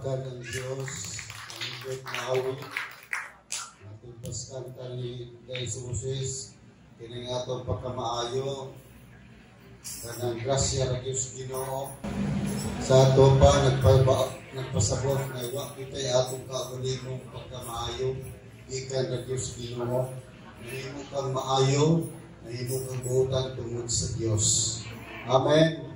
Palakpakan ang Diyos, ang nindot nga awit. Atong paskanta ni Day Moses, kining atong pagkamaayo, kanang grasya ra Diyos Ginoo. Sa ato pa nagpasabot nga wa kitay atong kaugalingong pagkamaayo, gikan ra Diyos Ginoo. Nahimo kang maayo, nahimo kang buotan tungod sa Dios. Amen.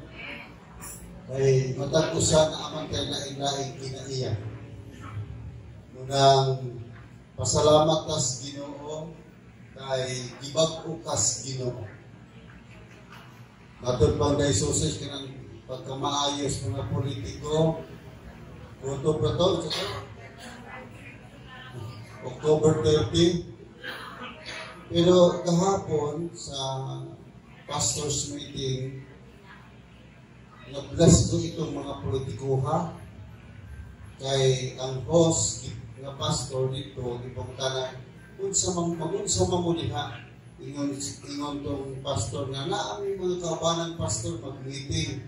Kay matag usa naa man tay lain-laing kinaiya. Munang pasalamat tas Ginoo kay gibag-o kas Ginoo. Matod pang daysusis kanang pagkamaayos mga politiko, October to, October 30. Pero kahapon sa pastors meeting, na-bless ko itong mga politikuha kay ang host nga pastor dito gipangutana unsa man magunsa man mo diha. Ingon tong pastor nga naa mi mga kaubanan pastor mag-meeting.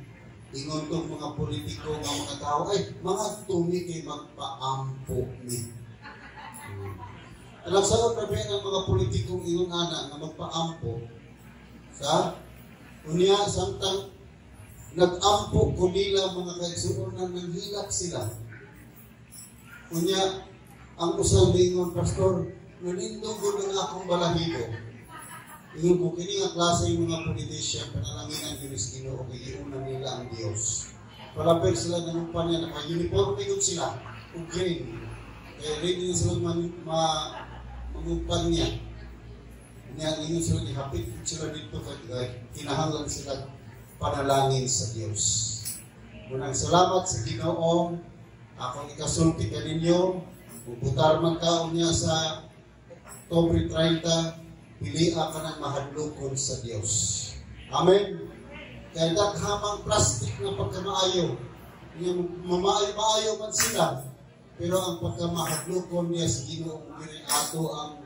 Ingon tong mga politiko nga mga tao, "Ay, mga tumi kay magpaampo ni." Alam sa grabe ang mga politikong ingon ana nga magpaampo sa unya. Samtang nag-ampo ko nila, mga kaigsuonan, nanghilak sila. Unya, ang usang ingon, "Pastor, nanindog ko ng akong balahibo." Ingon ko, kini nga klase yung mga politician, panalanginan Diyos Ginoo, kay giuna nila ang Diyos. Palapit sila ng upan niya, naka-uniform gud sila, ug green. Kaya ready na sila mangupan niya. Niya, ingon sila, ihapit sila dito, kay kinahanglan sila panalangin sa Dios. Munang salamat sa Ginoo. Akong ikasulti kaninyo, bubutar man ka unya sa Oktubre 30, pilia ka ng mahadlokon sa Dios. Amen. Kaya daghamang plastic na pagkamaayo. Nga mamaayo-maayo man sila, pero ang pagkamahadlokon niya sa Ginoo diri ato ang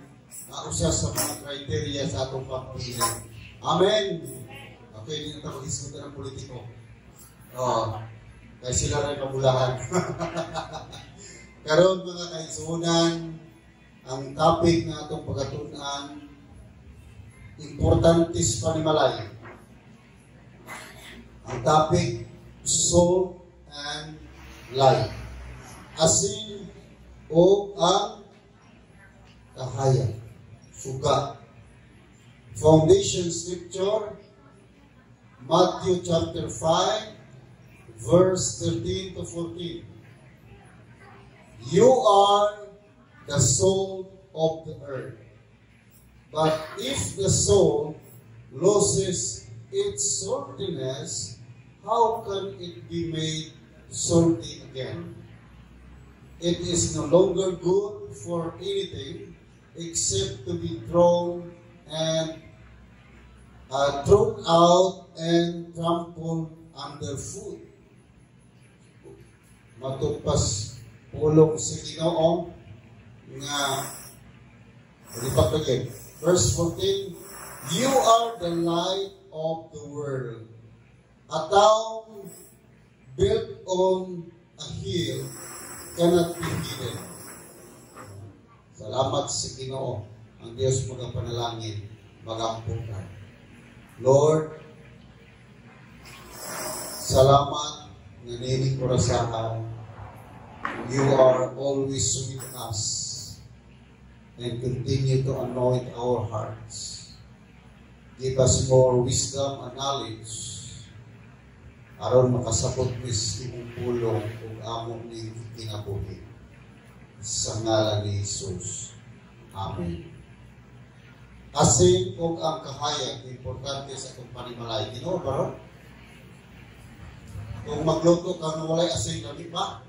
usa sa mga criteria sa atong pagpili. Amen. Okay, hindi na tayo mag ng politiko. Oh, kaya sila rin mabulahan. Karon, mga kaigsuonan, ang topic nga atong pagatunan, importante sa panimalay. Ang topic, salt and light. Asin o ang kahayag. Suga. Foundation scripture, Matthew chapter 5, verse 13 to 14. "You are the salt of the earth. But if the salt loses its saltiness, how can it be made salty again? It is no longer good for anything except to be thrown out and trampled underfoot." Matod pas pulong sa Ginoo nga lipat again. Verse 14, "You are the light of the world. A town built on a hill cannot be hidden." Salamat sa Ginoo, ang Diyos magapanalangin, magampo ka. Lord, salamat nga nining orasahan. You are always with us and continue to anoint our hearts. Give us more wisdom and knowledge aron makasabot mis imong pulong ug amo ning kinabuhi. Sa ngalan ni Jesus. Amen. Asin ug ang kahayag, importante sa atong panimalay. Ginoo ba ron? Kung magluto ka nga walay asin, lami ba?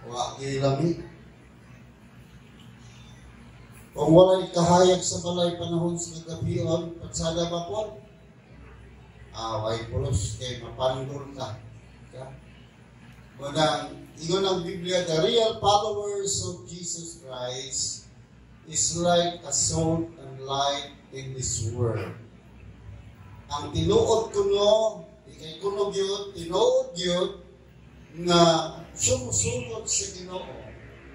Wa gyud lami. Kung walay kahayag sa balay panahon sa kagabion, patsada ba po? Ah, way pulos kay mapandol ka. Ka? Munang, ingon ang Biblia, the real followers of Jesus Christ is like a salt and light in this world. Ang tinuod kuno, di kay kuno gyud, tinuod gyud nga sumusunod sa Ginoo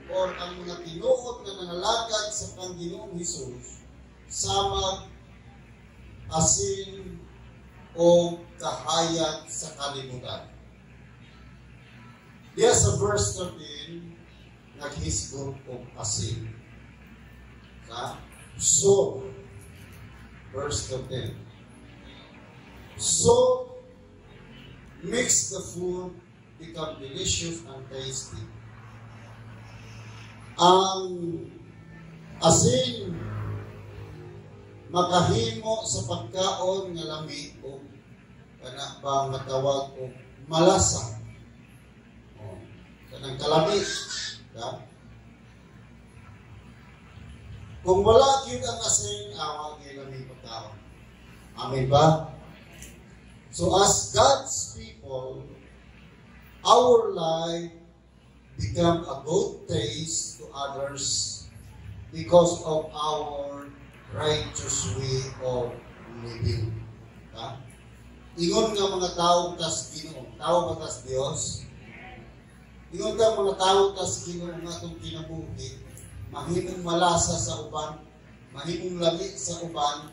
or ang mga tinuod nga nangalagad sa kang Ginoong Hesus samag asin o kahayag sa kalibutan. Diya sa verse 13, naghisgot og asin. Sa so, verse 13. Salt makes the food become delicious and tasty. Ang asin makahimo sa pagkaon nga lami o kana ba matawag og malasa. O, kanang kalami. Ya? Kung wala gyud ang asin, awa gyud lami pagkaon. Amen ba? So as God's people, our life become a good taste to others because of our righteous way of living. Ha? Ingon nga mga tao tas Ginoo, tao ba tas Dios? Ingon ka mga tao tas Ginoo nga atong kinabuhi, mahimong malasa sa uban, mahimong lami sa uban,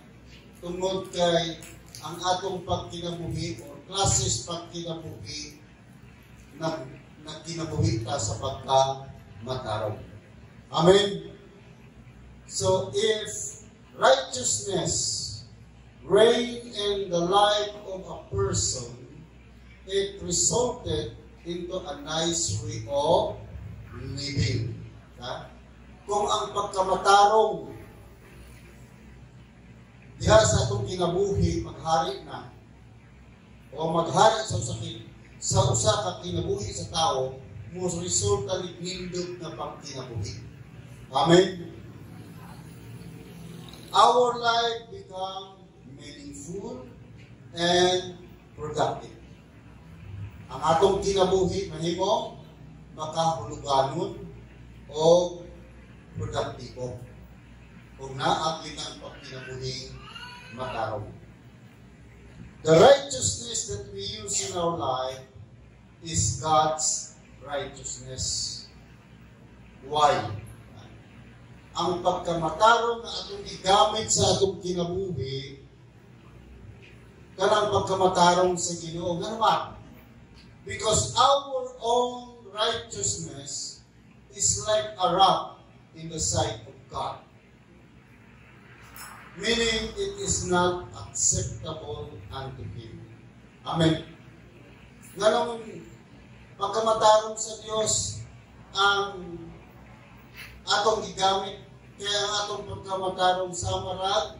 tungod kay ang atong pagkinabuhi or klases pagkinabuhi nagkinabuhi ta sa pagka matarong. Amen. So if righteousness reign in the life of a person, it resulted into a nice way of living. Ha? Kung ang pagkamatarong diha sa atong kinabuhi maghari na o maghari sa usa ka kinabuhi sa tao, mo resulta ni nindot na pagkinabuhi. Amen. Our life become meaningful and productive. Ang atong kinabuhi mahimong makahuluganon o produktibo kung naa gyud ang pagkinabuhing matarong. The righteousness that we use in our life is God's righteousness. Why? Ang pagkamatarong na atong gigamit sa atong kinabuhi kanang pagkamatarong sa Ginoo. Ngano ba? Because our own righteousness is like a rag in the sight of God. Meaning, it is not acceptable unto Him. Amen. Nganong pagkamatarong sa Dios ang atong gigamit, kaya ang atong pagkamatarong sa marag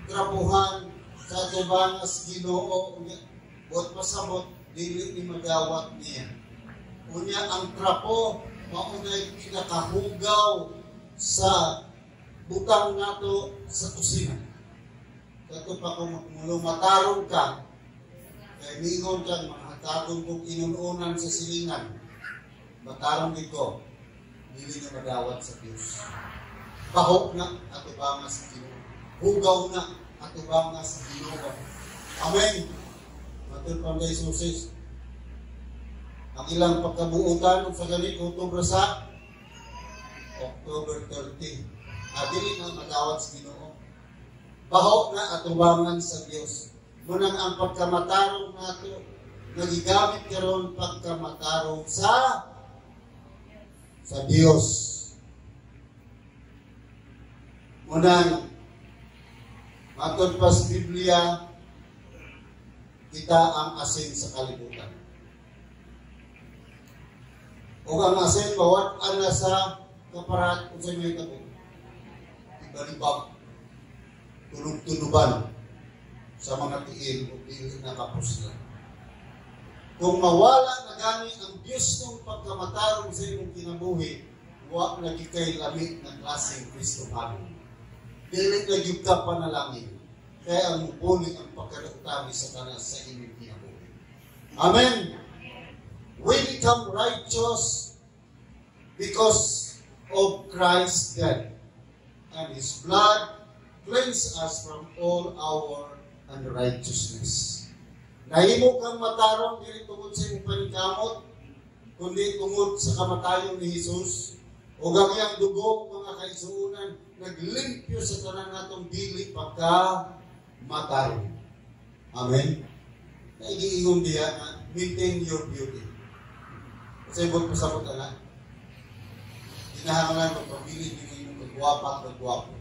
trabuhan sa atubangas Ginoo, buot pasabot dili ni madawat niya. Unya ang trapo maunay pinakahugaw sa butang nato sa kusina. Kato pa kung matarong ka, kay miingon kang mga kong inununan sa silingan, matarong gid ko, dili na madawat sa Dios. Baho na atubangas sa Ginoo. Hugaw na atubangas sa Ginoo. Amen. Matod pa kay Jesus. Ang ilang pagkabuutan sa ganit Oktubre sa October 30. Dili na madawat sa Ginoo. Baho na atubangan sa Dios. Munang ang pagkamatarong nato nagigamit karon pagkamatarong sa Dios. Munang matod pa sa Biblia, kita ang asin sa kalibutan. O ang asin, bawat ana sa kaparat kung sa may tabo. Ibalibag, tunog-tunuban sa mga tiil o dili na kapuslan. Kung mawala na gani ang Diyos ng pagkamatarong sa imong kinabuhi, wa lagi kay lami ng klaseng Kristohano. Dili na gyud ka panalangin. Kaya ang mupuni ang pagkadautami sa tanan sa inyong kinabuhi. Amen. We become righteous because of Christ's death, and His blood cleanse us from all our unrighteousness. Nahimo kang matarong dili tungod sa imong paningkamot, kundi tungod sa kamatayon ni Jesus ug ang iyang dugo, mga kaigsuonan, naglimpyo sa tanan natong dili pagka matarong. Amen. Naigiingon diha nga maintain your beauty. Kasi buot pasabot ana. Kinahanglan magpabilin ninyo imong kagwapa at kagwapo.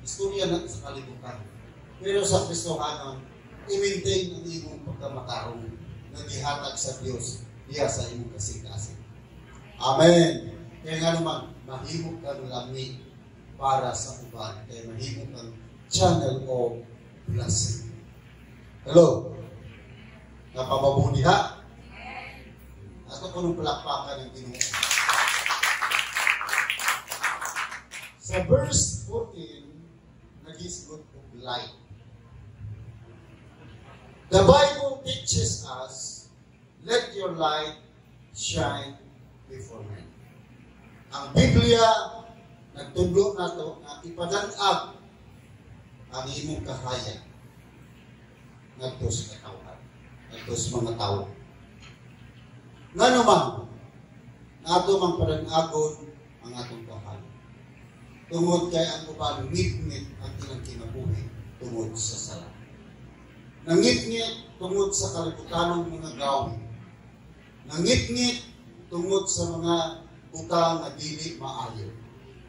Istorya na sa kalibutan. Pero sa Kristohanon, i-maintain ang imong pagkamatarong nga gihatag sa Dios diha sa imong kasing-kasing. Amen. Kaya nga naman, mahimo kang lami para sa uban. Kaya mahimo kang channel of blessing. Hello? Napababo diha? Ato ko nung palakpakan ng Ginoo. Sa verse 14, nagisgot og light. The Bible teaches us, "Let your light shine before men." Ang Biblia nagtudlo nato nga ipadanag ang imong kahayag ngadto sa katawhan, ngadto sa mga tawo. Ngano man nato mang padan-agon ang atong kahayag? Tungod kay ang uban ngitngit ang ilang kinabuhi tungod sa sala. Nangitngit tungod sa kalibutanong mga gawin. Nangitngit tungod sa mga butang nga dili maayo.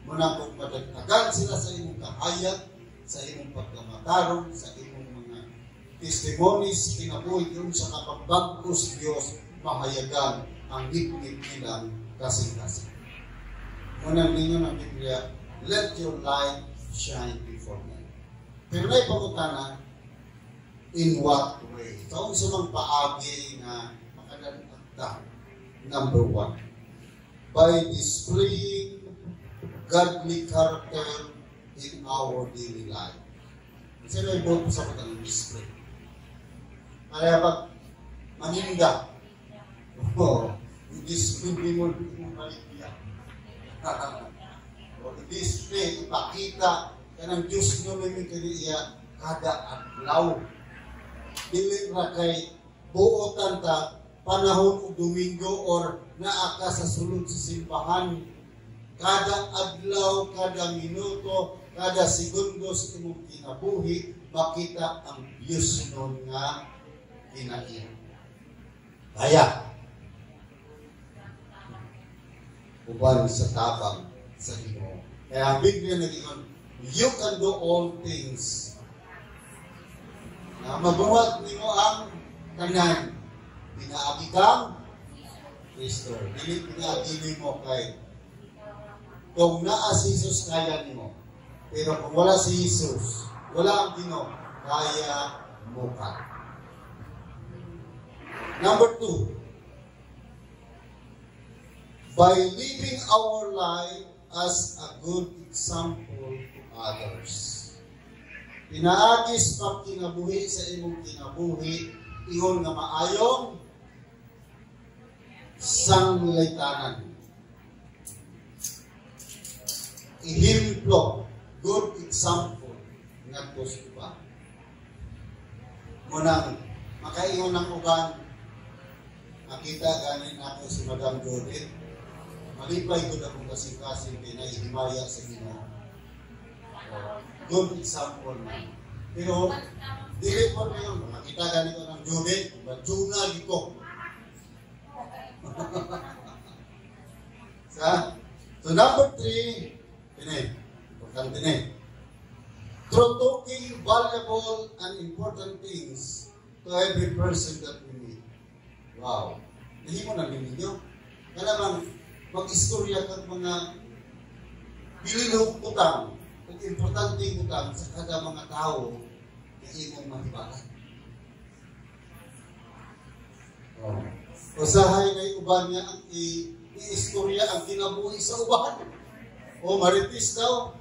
Muna kung madagdagan sila sa imong kahayag, sa imong pagkamatarong, sa imong mga testimonies, kinabuhi yun sa kapagbagos Diyos, mahayagan ang ngitngit nilang kasing-kasing. Unang ninyo ng Biblia, "Let your light shine before men." Pero may pangutana, in what way? Sa unsa mang paagi nga makadanag ta? Number one, by displaying godly character in our daily life. Kasi may buot sa ng display. Kaya pag maninda, oh, i-display mo yung baligya. O i-display, ipakita, kanang Diyos no may kaniya kada adlaw. Dili ra kay buotan ta panahon og Domingo or naa ka sa sulod sa simbahan. Kada adlaw, kada minuto, kada segundo sa imong kinabuhi, makita ang Diyos nun nga kinaiya. Kaya, uban sa tabang sa Ginoo. Kaya ang Biblia nag-ingon, "You can do all things." Na mabuhat nimo ang tanan. Pinaagi kang Kristo. Dili pinaagi nimo kay kung naa si Jesus, kaya nimo. Pero kung wala si Jesus, wala ang Ginoo, kaya mo ka. Number two, by living our life as a good example to others. Pinaagi sa kinabuhi sa imong kinabuhi, ingon nga maayong sanglitanan. Ehemplo, good example ngadto sa uban. Munang makaingon ng uban, makita ganin ako si Madam Judith, malipay gud akong kasing-kasing kay naihimaya sa Ginoo. Good example man. Pero dili po ngayon, makita gani ko ng Judith, batuna ko. Sa So number three, kini, importante ni. Through talking valuable and important things to every person that we meet. Wow. Nahimo na ninyo. Kailangan mag-istorya kag mga bililong butang ug importante butang sa kada mga tao na imong mahibalan. Oh. Usahay na uban niya ang i-istorya ang kinabuhi sa uban. O marites daw.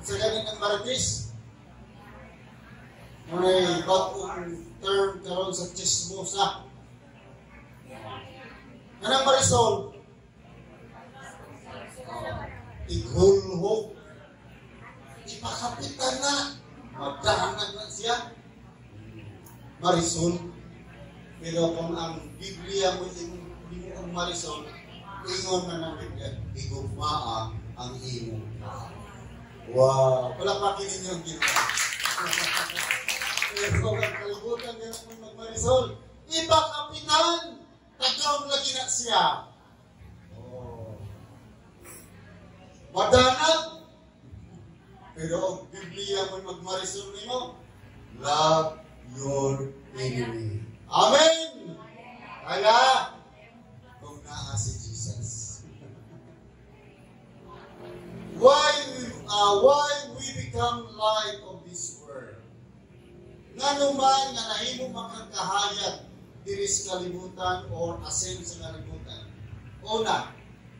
Sa ganin ng marites, may bagong term karon sa chismosa. Anang Marisol? Oh, ighulhog. Ipakapitan na. Magdahanag na siya. Marisol. Pero kung ang Biblia mo imong nimo ang Marisol, ingon man ang Biblia, higugmaa ang imong. Wow! Palakpakin ninyo ang Ginoo. Pero ang kalibutan nga naman magmarisol, ipakapitan! Tagam lagi na siya. Oh. Madanag! Pero ang Biblia mo magmarisol nimo, love your enemy. Amen! Kaya, kung naa si Jesus. Why we become light of this world? Ngano man nga nahimo makakahayag diri sa kalibutan or asin sa kalibutan? Una,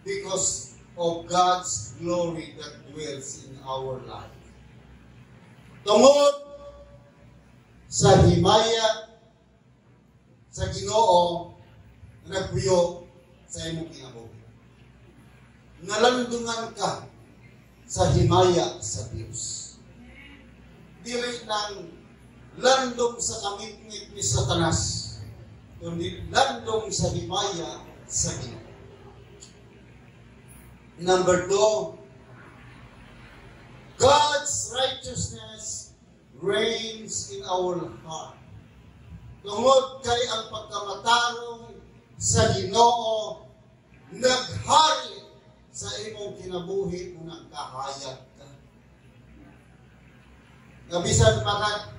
because of God's glory that dwells in our life. Tungod sa himaya sa Ginoo nga nagpuyo sa imong kinabuhi. Nalandungan ka sa himaya sa Dios. Dili lang landong sa kamikmik ni Satanas, kundi landong sa himaya sa Ginoo. Number 2, God's righteousness reigns in our heart. Tungod kay ang pagkamatarong sa Ginoo naghari sa imong kinabuhi kung nagkahayag ka. Nga bisan maka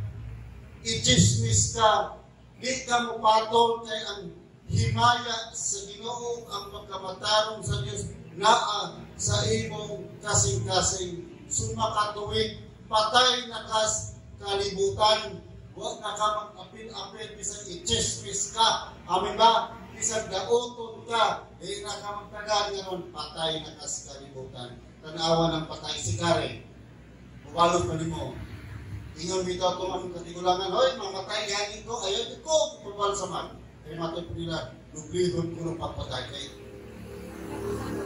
i-chismis ka, di ka mo patol kay ang himaya sa Ginoo, ang pagkamatarong sa Dios naa sa imong kasing-kasing sumakatuwid, patay na kas kalibutan, wa na ka mag-apil-apil bisan i-chismis ka. Amen ba? Bisan dauton ka, di na ka magtagal ngayon, patay na kas kalibutan. Tanawa ng patay si Karen. Mubalot pa nimo. Ingon bitaw itong among katigulangan, "Hoy, mamatay gani ko, ayaw ko, pabalsaman." Kaya matay po nila, dublihon ko ng pagpatay. Kay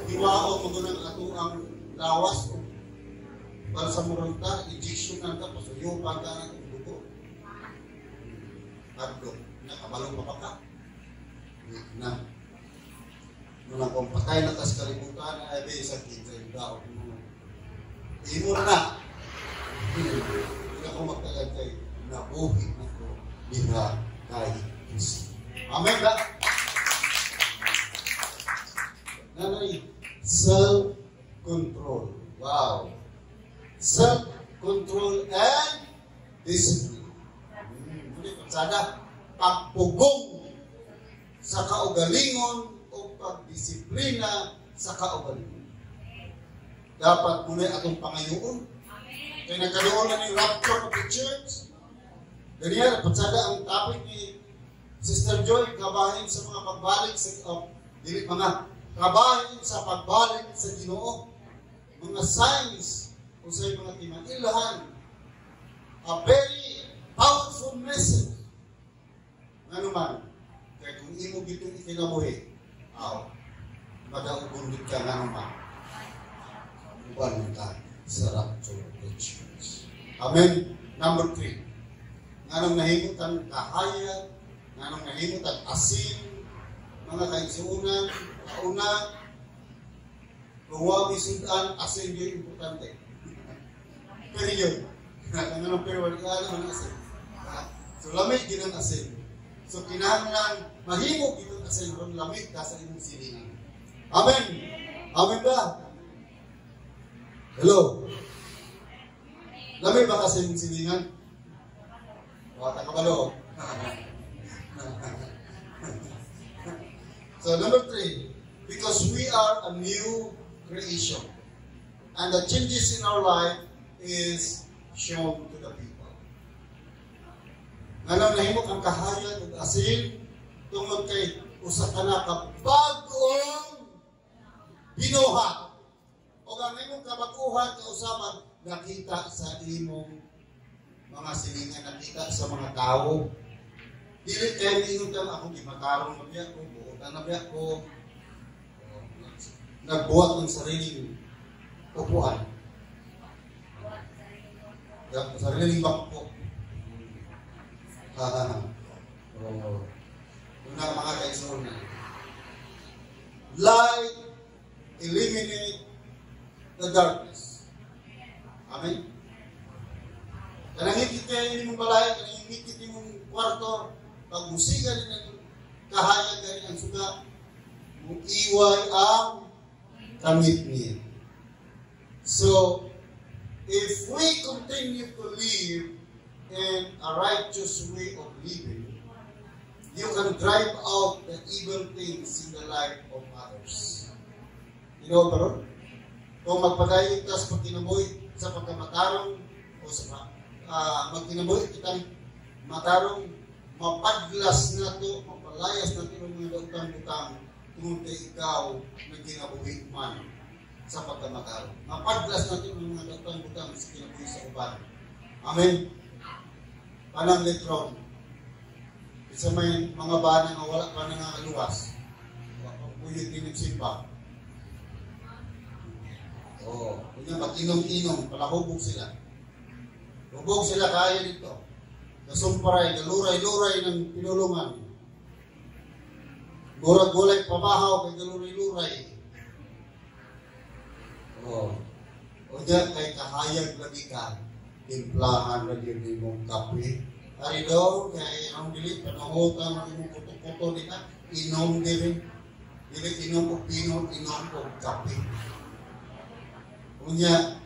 hiwaon mo ng ato ang lawas o balsamuron ta, injection ta, pasuyupan ta ng dugo. Kadto, nakabalong pa ka. Na. Nung kung patay na tas kalibutan, ay be sa kinsa yung daog mo. Imo na. Hindi ako magtagad kay nabuhi na ko diha kay Kristo. Amen ba? Nanay, self-control. Wow. Self-control and discipline. Sana pagpugong sa kaugalingon o pagdisiplina sa kaugalingon. Dapat muna atong pangayoon. Kaya nagkaroon na ng rapture of the church. Ganyan, patsada ang topic ni Sister Joy, kabahin sa mga pagbalik sa, oh, dili mga, kabahin sa pagbalik sa Ginoo. Mga signs, kung sa mga timailahan. A very powerful message. Ngano man, kaya kung imo gitong ikinabuhi, aw, madaugon ka nga naman. Uban ka sa rapture of the church. Amen. Number 3. Nganong nahimot ang kahayag, nganong nahimot ang asin, mga kaigsuonan, kauna, kung wa misudan, asin yun importante. Pero yun, nganong pero wala ang asin. So lamig yun ang asin. So kinahanglan mahimo gyud ang asin kung lamig ka sa imong silingan. Amen. Amen ba? Hello. Lamig ba ka sa imong silingan? Wala ka kabalo. So number 3, because we are a new creation and the changes in our life is shown to the people. Nganong nahimo kang kahayag ug asin tungod kay usa ka na ka bag-ong binuhat. O ang imong kabag-uhan kausaban nakita sa imong mga silingan, nakita sa mga tao. Dili kay miingon ka ako gimatarong na biya ko, buotan na biya ko, nagbuhat ng sariling upuan. Sariling bangko. Oh. Una mga kaigsoon na. Light eliminate the darkness. Amen? Kanang higit kayo imong balay, kanang higit imong kwarto, pag musiga ni ng kahayag gani ang suga, iway ang kamit niya. So, if we continue to live in a righteous way of living, you can drive out the evil things in the life of others. You know, pero kung magpadayon ka sa pagkinabuhi sa pagkamatarong o sa magkinabuhi kitang matarong, mapadlas na to, mapalayas na to ng mga dautang-butang tungod kay ikaw nagkinabuhi man sa pagkamatarong. Mapadlas na to ng mga dautang-butang sa kinabuhi sa uban. Amen? Panang litron. Isa may mga bana nga wala pa nangangaluwas. Wa pa puyot din nagsimba. Oo. Kunya mag-inom-inom, palahubog sila. Hubog sila kaya dito. Kasumparay, galuray-luray ng pinulungan. Murag gulay pamahaw kay galuray-luray. Oo. O diyan kay kahayag lagi ka, timplahan lagi nimong kape. Ari daw, kay ang dili, panangutan ang imong kuto-kuto di ka, inom dili. Dili inom og pino, inom og kape. Unya,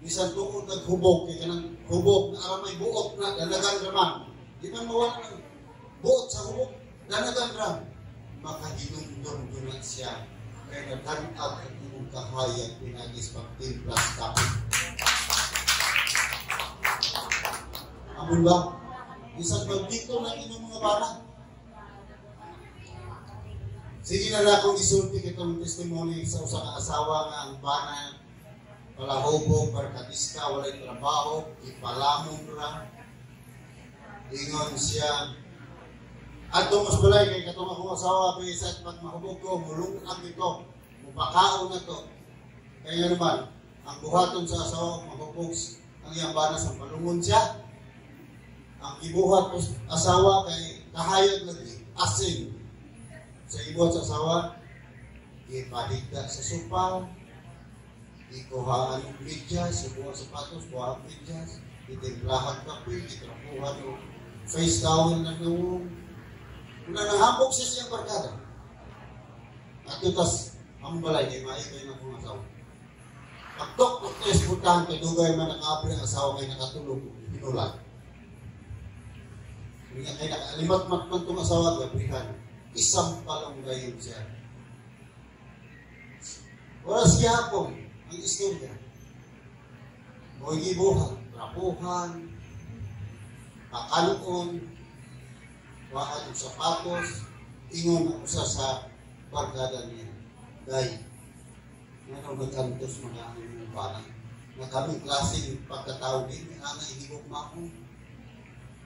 bisan tuod naghubog, kay kanang hubog na aram may buot na, danagan raman. Di man mawala ng buot sa hubog, danagan ra. Makahinumdum ko na siya. Kay nadan-ag ang imong kahayag pinagis pagtimpla sa kape. Amon ba? Bisan magdito ng inyong mga bana. Sige na lang akong isulti kitong testimony sa usa ka asawa nga ang bana palahubog, barkadista, walay trabaho, ipalamon ra. Ingon siya, adto mas balay kay katong akong asawa bisan pag mahubog ko, mulungag ito, mupakaon na to. Kaya naman, ang buhaton sa asawa mahubog ang iyang bana sa palungon siya. Ang gibuhat ko asawa kay kahayag lagi asin. Sa gibuhat sa asawa, gipaligda sa sopa, gikuhaan og medyas, subuhan sapatos, kuhaan medyas, gitimplahan kape, gitrapuhan og face towel na nawong. Una nangambok siya siyang barkada. At tas, ang balay, kay maikay na kong asawa. Pagtok, pagtok, puntahan kay dugay man nakaapri ang asawa kay nakatulog, hinulat. Kaya kay nakalimat-mat man itong asawa, gabrihan. Isang palong gayon siya. Oras gihapon ang istorya. Mo'y gibuhat, trapuhan, pakaluon, waan og sapatos, ingon ang usa sa barkada niya. Day, ngano nagkantos mga ang imong bana? Nga kami klaseng pagkatao din, ana ihibok mako.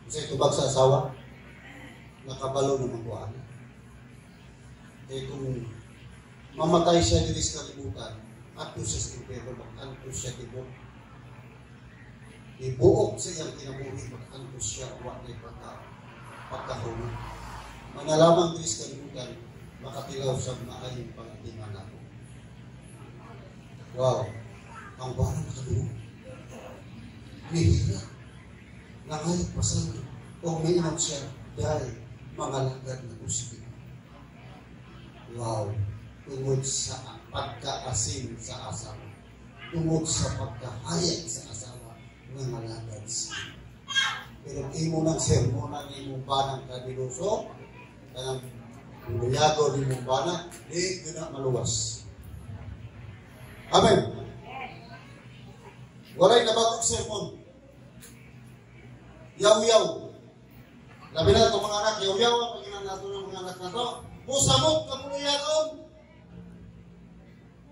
Kasi tubag sa asawa, nakabalo naman ko ana. Kaya kung mamatay siya diri sa kalibutan, adto siya sa impyerno, mag-antos siya tibok. Ibuok sa iyang kinabuhi, mag-antos siya, wa na'y pagkahunong. Manalamang diri sa kalibutan, makatilaw sa maayong pang-atiman ako. Wow! Ang bana nakadungog. Nihila. Nangayag pasal o may siya dahil mga lagad na gusto. Wow! Tungod sa pagkaasin sa asawa. Tungod sa pagkahayag sa asawa ng malagad siya. Pero imo ng sermonan imong banang kadiluso, kanang luyago ni imong bana, di na maluwas. Amen! Walay nabagong sermon. Yaw-yaw. Labi na itong mga anak, yaw-yaw ang pag nato ng mga anak na to. Musamot ka muluyagon.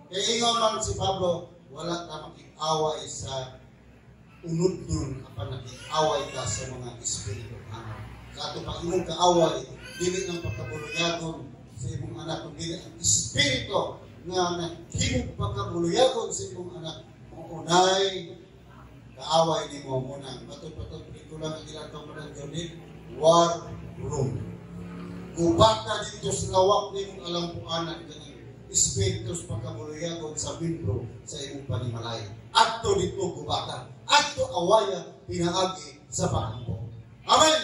Kaya ingon man si Pablo, wala ka makig-away sa unod nun, apan nakig-away ka sa mga espiritu ano. Sa ato pag imong kaaway, dili ng pagkabuluyagon sa imong anak, kung dili ang espiritu nga naghimong pagkabuluyagon sa imong anak, unay kaaway ni mo muna. Matod-patod, pelikula nga gilantaw mo ng Jordan, War Room. Gubata dito sa lawak ni mong alampuanan kanang Espiritu sa pagkabuluyagon sa membro sa imong panimalay. Adto dito gubata, adto awaya pinaagi sa pagampo. Amen!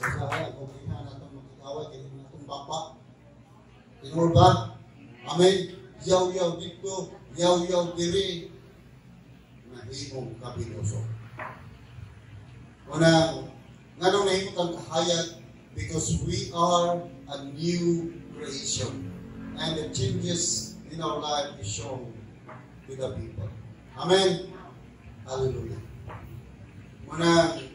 Usahay, kung iha na itong makikaway, kaya na itong bapa. Tinuod ba? Amen? Yaw-yaw dito, yaw-yaw diri, nahimong kabinuso. Unang, nganong nahimo kang kahayag? Because we are a new creation. And the changes in our life is shown to the people. Amen? Hallelujah. Munang,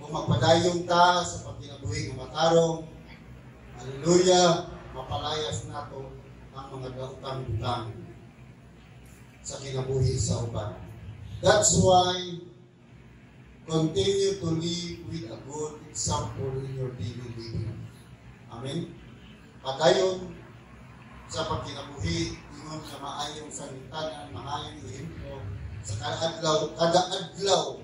kung magpadayong ta sa pagkinabuhi ng matarong, hallelujah, mapalayas nato ang mga daotang butang sa kinabuhi sa uban. That's why continue to live with a good example in your daily living. Amen? Padayon sa pagkinabuhi, ingon sa maayong sanitanan, maayong ehemplo, sa kada adlaw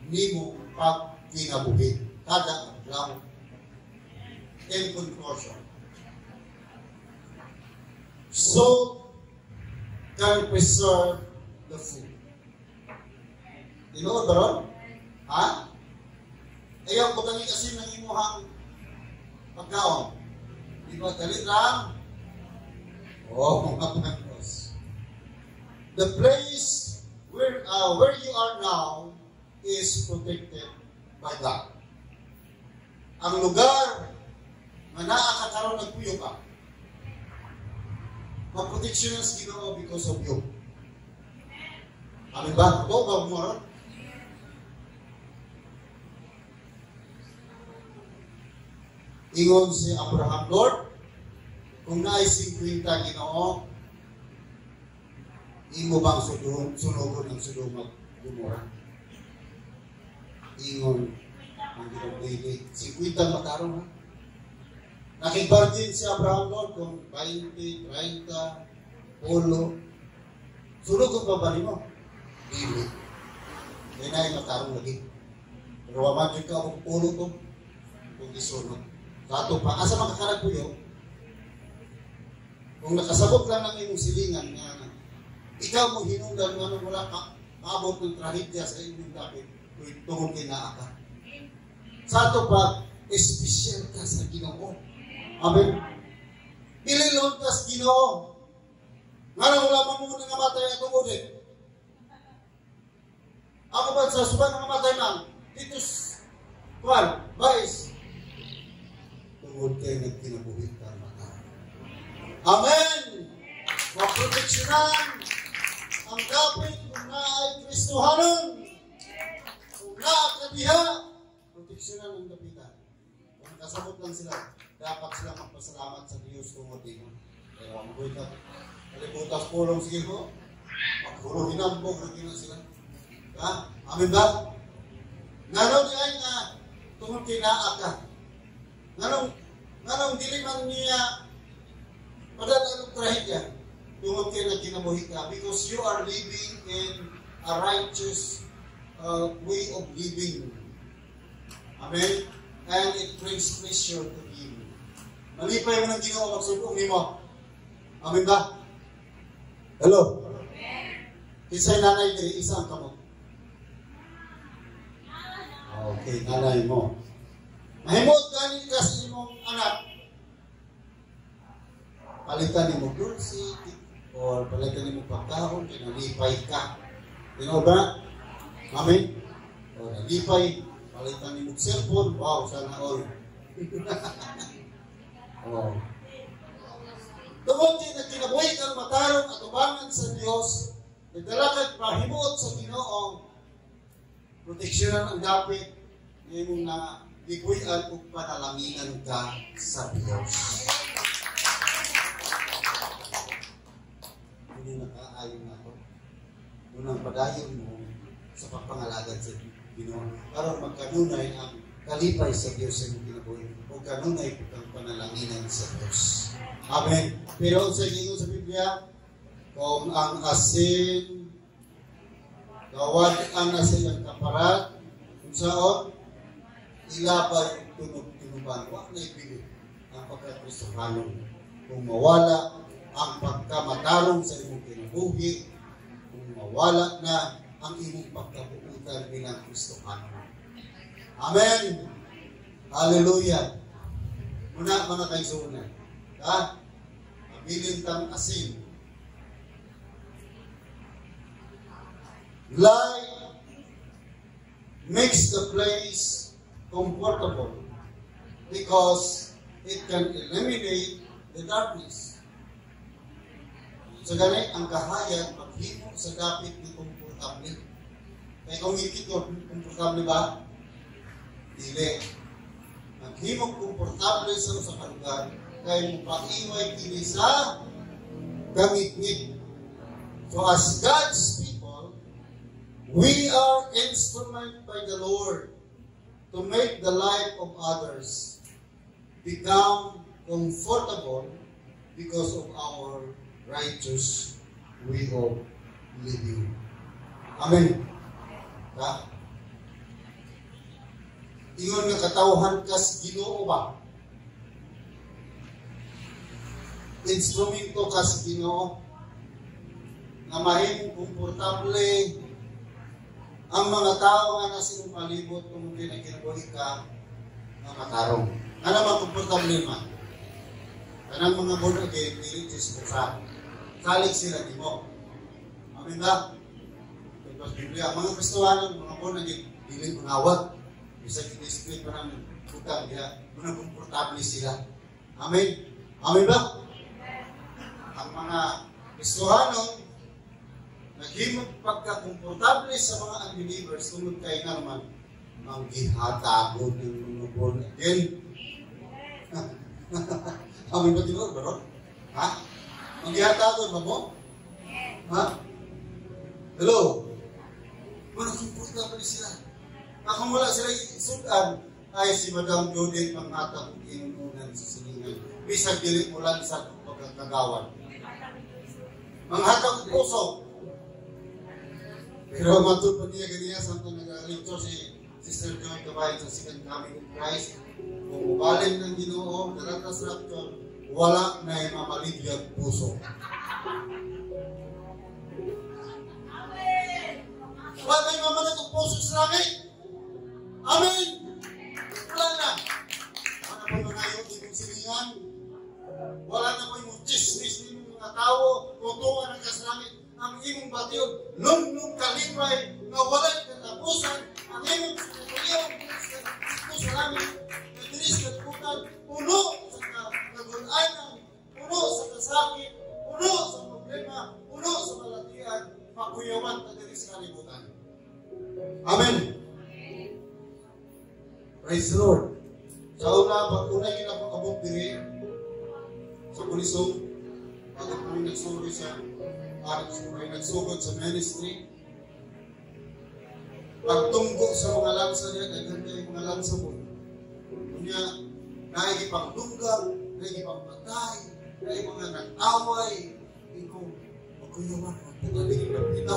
nimo pagkinabuhi. Kada adlaw. In conclusion, salt can preserve the food. Tinuod ba ron? Ha? Ayaw ko tangi asin ng imuhang pagkaon. Di ba? Dali lang. Oh, mga pangos. The place where you are now is protected by God. Ang lugar nga naa ka karon, nagpuyo ka, maproteksyonan sa Ginoo because of you. Amen ba? Ito ba mo ron? Ingon si Abraham, "Lord, kung naay 50, Ginoo, imo bang sunugon ang Sodoma ug Gomora?" Ingon ang Ginoo, "Dili." 50 matarong ha. Nakig-bargain si Abraham, "Lord, kung 20, 30, 10, sunugon pa ba nimo?" "Dili. Kaya naay matarong lagi. Pero wa man jud ka og pulo to kung isunod." Kato pa, asa man ka puyo? Kung nakasabot lang ang imong silingan nga ikaw mo hinungdan nga nung wala ka maabot ng trahedya sa inyong dapit tungod kay naa ka. Sa ato pa, espesyal ka sa Ginoo. Amen. Bililon ka sa Ginoo. Nga wala man mo nga matay atong ulit. Ako ba sa suban nga matay man? Dito kuan, bais. Tungod kay nagkinabuhi ka mata. Amen! Maproteksyonan ang dapit kung naay Kristohanon. Kung naa ka diha, proteksyonan ang dapitan. Kung nakasabot lang sila, dapat sila magpasalamat sa Diyos tungod dino. Kaya mabuhay ka, kalibutas pulong sige ko, magpuro hinambog na gina sila. Ha? Amen ba? Ngano di ay nga tungod kay naa ka? Nganong dili man niya padala ang trahedya? Tungod kay nagkinabuhi ka because you are living in a righteous way of living. Amen? And it brings pleasure to Him. Malipay mo ng Ginoo magsulong nimo. Amen ba? Hello? Isa'y nanay diri, isang kamot. Okay, nanay mo. Mahimot gani ka sa imong anak. Palitan nimo dulce or palitan nimo pagkaon kay nalipay ka. Tinuod ba? Amen? O nalipay, palitan nimo cellphone, wow, sana all. Oh. Tungod kay nagkinabuhi kang matarong at ubangan sa Dios, nagdala kag pahimuot sa Ginoo, proteksyonan ang dapit imong na gibuy-an ug panalanginan ka sa Dios. Hindi nakaayon na to. Unang padayon mo sa pagpangalagad sa Ginoo aron magkanunay ang kalipay sa Dios sa imong kinabuhi o kanunay kang panalanginan sa Dios. Amen. Pero sa ingon sa Biblia, kung ang asin gawad ang nasa iyang kaparat, kung saon ilabay tunog-tunuban, wa na ibili ang pagka-Kristohanon. Kung mawala ang pagkamatarong sa imong kinabuhi, kung mawala na ang imong pagkabuutan bilang Kristohano. Amen! Hallelujah! Muna, mga kaigsuonan, ha? Mabilin tang asin. Light makes the place comfortable because it can eliminate the darkness. So gani, ang kahayag maghimo sa dapit ni komportable. Kaya kung ikit ko, komportable ba? Dili. Maghimo komportable sa usa ka lugar kay mopaiway kini sa kangitngit. So as God's people, we are instrument by the Lord to make the life of others become comfortable because of our righteous way of living. Amen. Ha? Ingon nga katawhan kas Ginoo ba? Instrumento kas Ginoo nga mahimong komportable ang mga tao nga nasa imong palibot kung kinabuhi ka nga matarong. Ano man komportable man? Kanang mga born again, dili chismosa. Salig sila nimo. Amen ba? Because Biblia, mga Kristohanon, mga born again, dili mangawat. Bisag i-display pa namin, butang diha, muna komportable sila. Amen? Amen ba? Ang mga Kristohanon, naghimog pagkakomportable sa mga unbelievers, tungod kay nga naman, manggihatagon ng mga born again. Amen ba tinuod ba ron? Ha? Manggihatagon ba mo? Ha? Hello? Mga komportable sila. Kung wala sila sudan, ay si Madam Judith manghatag og inunan sa silingan. Bisag dili mo lang sa pagkakagawan. Manghatag og puso. Pero matud pa niya ganiya samtang nag-lecture si Sister Joy Cabayan sa Second Coming of Christ. Kung mubalin ng Ginoo, daratas rapture, wala na mamaligyag puso. Wala na mamalit og puso sa langit. Amen! Wala na. Wala na po mga ayaw imong silingan. Wala na po imong chismis ng mga tao. Tutuan ang kaslangit. Ang imong bation, lunglong kalipay, nga walay katapusan. Ang imong sinatuliyong sa langit, na diri sa kalibutan, puno sa kagulanan, puno sa kasakit, puno sa problema, puno sa balatian, makuyawan ta diri sa kalibutan. Amen! Praise the Lord. Sa una, pag una yun ako abot diri sa Bulisong, bago kami nagsugod sa nagsugod sa ministry, pagtunggo sa mga lansa niya, daghan kayo mga lansa mo. Kunya, naigipang lunggang, naigipang patay, naig mga nag-away. Ikaw, magkuyawan, magpagaling na kita.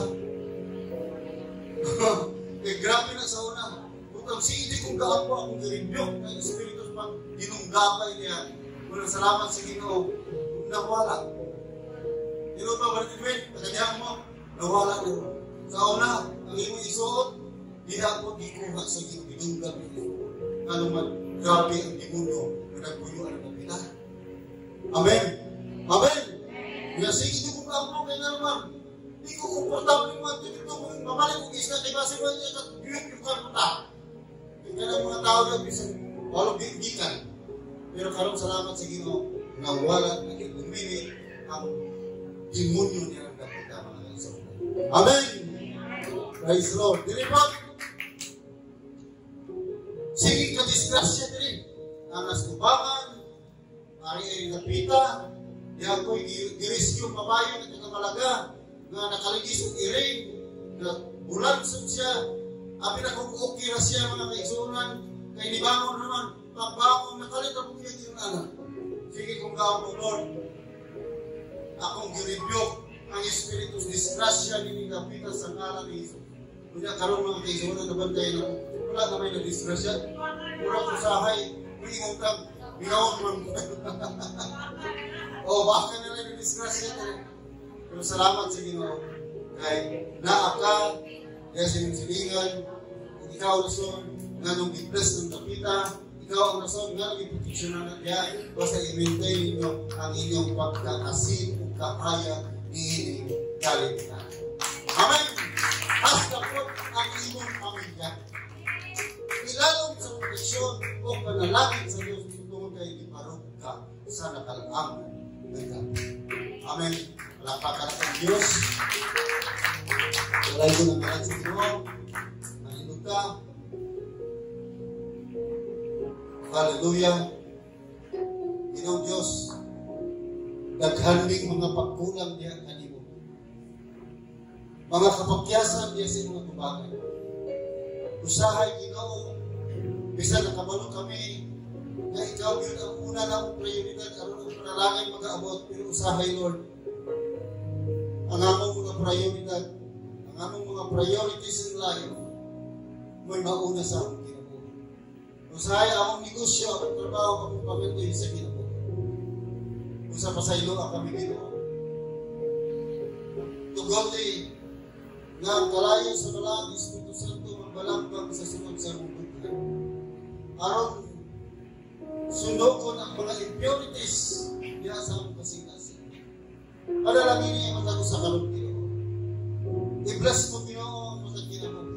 Eh, grabe na sa una. Butang sige kong gaapo akong girebuke ng Espiritu sa ginunggapay niya. Walang salamat sa Ginoo. Nawala. Ginoo ba, Brother Edwin? Pagkanyang mo, nawala na. Sa una, ang imong isuot, diha ko gikuha sa Ginoo, ginunggap niya. Ano man, grabe ang demonyo na nagpuyuan ng pita. Amen! Amen! Kaya sige kong gaapo kay nga naman, di ko komportable man, dito kung mamalik kong isla, kay base mo niya, at yun yung karta. Kaya ng mga tao na bisan, walong gikan. Pero karon salamat sa Ginoo, nawala na illuminate ang demonyo niya ang dapita mga kaigsuonan. Amen! Praise the Lord. Dili pa, sige ka disgrasya dili. Ang astubangan, ari ay napita, di ako'y girescue pabayo ng tagamalaga, nga nakaligis og iring, na bulansod siya, abi na kung okay ra siya mga kaigsuonan, kay nibangon naman, pagbangon, nakalit ang pugiyag yung anak. Sige kung gawin ko, Lord, akong girebuke ang espiritu disgrasya ni Napita sa ngalan ni Jesus. Kunya karon mga kaigsuonan, nabantay na wala na may na-disgrasya. Mura ko sahay, may imong tag, Mingaon man. Oh, baka na lang yung disgrasya diri. Pero salamat sa Ginoo kay naa ka diya sa inyong silingan, ug ikaw rason nga nung gi-bless ng dapita, ikaw ang rason nga nung giproteksyonan na diya, basta i-maintain ninyo ang inyong pagkaasin ug kaaya niining kalimtan. Amen! Hasta po ang imong pamilya. Ilalom sa proteksyon o panalangin sa Diyos tungod kay gibarog ka sa nakalamang nga dapit. Amen. Palakpakan natin ang Diyos. Walay ko ng ngalan sa Ginoo. Manindog ka. Hallelujah. Ginoong Diyos, daghan ming mga pagkulang diha kanimo. Mga kapakyasan diha sa imong atubangan. Usahay, Ginoo, bisan nakabalo kami nga ikaw yun ang una na akong prioridad aron ang panalangin magaabot, pero usahay, Lord, ang among mga prioridad, ang among mga priorities in life mo'y mauna sa among kinabuhi. Usahay among negosyo, among trabaho, among pamilya sa kinabuhi. Usa pasaylo ang kami, Ginoo. Tugoti nga ang kalayo sa Balaang Espiritu Santo magbalambang sa sulod sa among dughan. Aron sunokon ang mga impurities diha sa among kasing-kasing. Panalangin niya matag usa karon, Ginoo. I-bless mo, Ginoo, ang matag kinabuhi.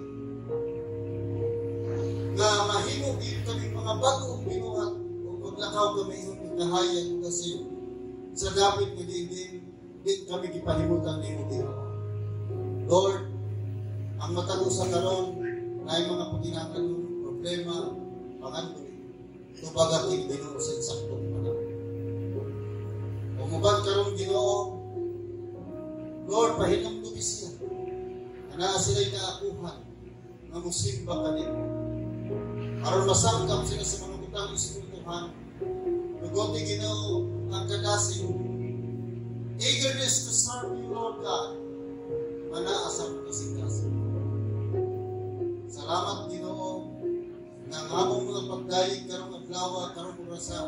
Nga mahimo gyud kami mga bag-ong binuhat ug maglakaw kami ingon kahayag kasi sa dapit nga di, di, di kami gipahimutan nimo, Ginoo. Lord, ang matag usa karon naay mga paginahanglan, problema, pangandoy. Tubaga kini, Ginoo, sa insaktong panahon. Umuban karon, Ginoo, Lord, pahinumdumi siya. Anaa sila'y naakuhan nga musimba kanimo. Aron masangkap sila sa mga butang espirituhan. Tugoti, Ginoo, ang kadasig. Eagerness to serve you, Lord God. Manaa sa kasing-kasing. Salamat, Ginoo, nga ang among mga pagdayeg karong adlaw, karong orasa,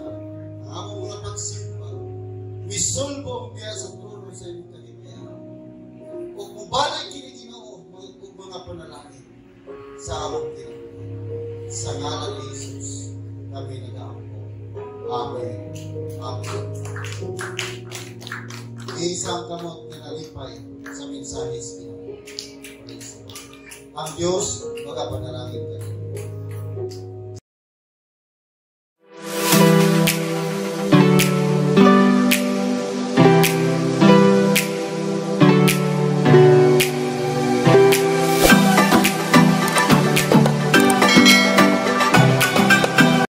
ang among mga pagsimba, misulbong diya sa trono sa imong kahimayan. Ug mubalik kini, Ginoo, ug mga panalangin sa among kinabuhi. Sa ngalan ni Jesus, kami nag-aampo. Amen. Amen. Isang kamot na nalipay sa mensahe sa Ginoo. Praise the Lord. Ang Diyos magapanalangin kayo.